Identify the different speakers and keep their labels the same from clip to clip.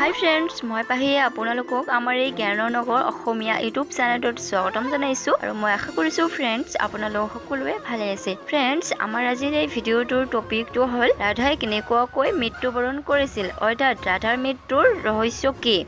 Speaker 1: হাই friends, মই পাহিয়ে আপোনালোকক আমাৰ এই জ্ঞানৰ নগৰ অসমীয়া ইউটিউব চেনেলটোত স্বাগতম জনাইছোঁ আৰু মই আশা কৰিছোঁ ফ্ৰেণ্ডছ, আপোনালোক সকলোৱে ভালে আছে। ফ্ৰেণ্ডছ, আমাৰ আজিৰ এই ভিডিঅ'টোৰ টপিকটো হ'ল ৰাধাই কেনেকুৱাকৈ মৃত্যুবৰণ কৰিছিল, অৰ্থাৎ ৰাধাৰ মৃত্যুৰ ৰহস্য কি।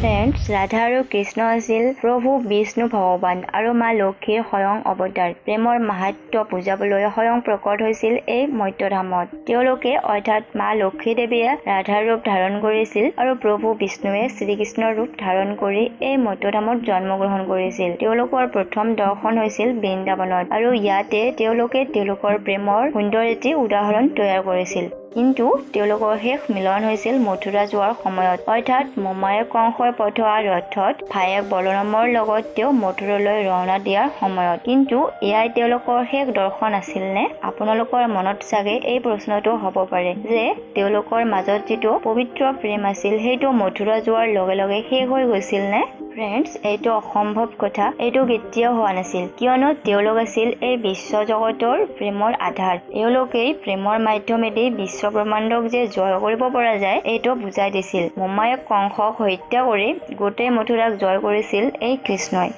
Speaker 1: ফ্ৰেণ্ডছ, ৰাধা আৰু কৃষ্ণ আছিল প্ৰভু বিষ্ণু ভগৱান আৰু মা লক্ষ্মীৰ স্বয়ং অৱতাৰ। প্ৰেমৰ মাহাত্ম্য বুজাবলৈ স্বয়ং প্ৰকট হৈছিল এই মৰ্ত্যধামত। তেওঁলোকে অৰ্থাৎ মা লক্ষ্মী দেৱীয়ে ৰাধাৰ ৰূপ ধাৰণ কৰিছিল আৰু প্ৰভু বিষ্ণুৱে শ্ৰীকৃষ্ণৰ ৰূপ ধাৰণ কৰি এই মৰ্ত্যধামত জন্মগ্ৰহণ কৰিছিল। তেওঁলোকৰ প্ৰথম দৰ্শন হৈছিল বৃন্দাবনত আৰু ইয়াতে তেওঁলোকে তেওঁলোকৰ প্ৰেমৰ সুন্দৰ এটি উদাহৰণ তৈয়াৰ কৰিছিল। কিন্তু তেওঁলোকৰ শেষ মিলন হৈছিল মথুৰা যোৱাৰ সময়ত, অৰ্থাৎ মোমায়েক কংসই পঠোৱা ৰথত ভায়েক বলৰামৰ লগত তেওঁ মথুৰালৈ ৰাওনা দিয়াৰ সময়ত। কিন্তু এয়াই তেওঁলোকৰ শেষ দৰ্শন আছিল নে? আপোনালোকৰ মনত চাগে এই প্ৰশ্নটো হ'ব পাৰে যে তেওঁলোকৰ মাজত যিটো পবিত্ৰ প্ৰেম আছিল, সেইটো মথুৰা যোৱাৰ লগে লগে শেষ হৈ গৈছিল নে? ফ্ৰেণ্ডছ, এইটো অসম্ভৱ কথা। এইটো কেতিয়াও হোৱা নাছিল, কিয়নো তেওঁলোক আছিল এই বিশ্ব জগতৰ প্ৰেমৰ আধাৰ। এওঁলোকেই প্ৰেমৰ মাধ্যমেদি বিশ্ব ব্ৰহ্মাণ্ডক যে জয় কৰিব পৰা যায়, এইটো বুজাই দিছিল। মোমায়েক কংসক হত্যা কৰি গোটেই মথুৰাক জয় কৰিছিল এই কৃষ্ণই।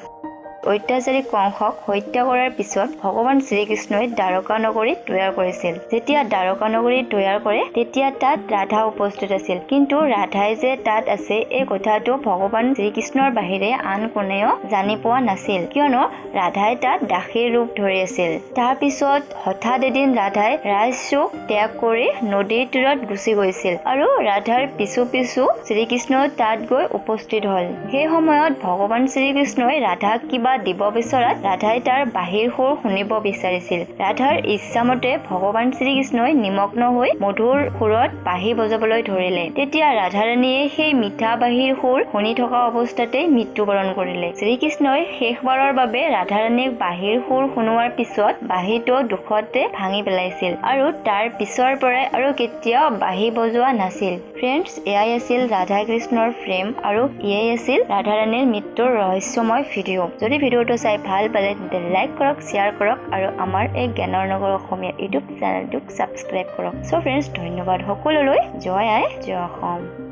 Speaker 1: অত্যাচাৰী কংসক হত্যা কৰাৰ পিছত ভগৱান শ্ৰীকৃষ্ণই দ্বাৰকা নগৰী তৈয়াৰ কৰিছিল। যেতিয়া দ্বাৰকা নগৰী তৈয়াৰ কৰে, তেতিয়া তাত ৰাধা উপস্থিত আছিল। কিন্তু ৰাধাই যে তাত আছে, এই কথাটো ভগৱান শ্ৰীকৃষ্ণৰ বাহিৰে আন কোনেও জানি পোৱা নাছিল, কিয়নো ৰাধাই তাত দাসীৰ ৰূপ ধৰি আছিল। তাৰ পিছত হঠাৎ এদিন ৰাধাই ৰাজসুখ ত্যাগ কৰি নদীৰ তীৰত গুচি গৈছিল আৰু ৰাধাৰ পিছু পিছু শ্ৰীকৃষ্ণ তাত গৈ উপস্থিত হ'ল। সেই সময়ত ভগৱান শ্ৰীকৃষ্ণই ৰাধাক কিবা দিব বিচৰাত ৰাধাই তাৰ বাঁহীৰ সুৰ শুনিব বিচাৰিছিল। ৰাধাৰ ইচ্ছামতে ভগৱান শ্ৰীকৃষ্ণই নিমগ্ন হৈ মধুৰ সুৰত বাঁহী বজাবলৈ ধৰিলে। তেতিয়া ৰাধাৰাণীয়ে সেই মিঠা বাঁহীৰ সুৰ শুনি থকা অৱস্থাতেই মৃত্যুবৰণ কৰিলে। শ্ৰীকৃষ্ণই শেষবাৰৰ বাবে ৰাধাৰাণীক বাঁহীৰ সুৰ শুনোৱাৰ পিছত বাঁহীটো দুখতে ভাঙি পেলাইছিল আৰু তাৰ পিছৰ পৰাই আৰু কেতিয়াও বাঁহী বজোৱা নাছিল। ফ্ৰেণ্ডছ, এয়াই আছিল ৰাধা কৃষ্ণৰ প্ৰেম আৰু এয়াই আছিল ৰাধাৰাণীৰ মৃত্যুৰ ৰহস্যময় ভিডিঅ'। যদি ভিডিঅ'টো চাই ভাল পালে, তেন্তে লাইক কৰক, শ্বেয়াৰ কৰক আৰু আমাৰ এই জ্ঞানৰ নগৰ অসমীয়া ইউটিউব চেনেলটোক ছাবস্ক্ৰাইব কৰক। চ' ফ্ৰেণ্ডছ, ধন্যবাদ সকলোলৈ। জয় আই, জয় অসম।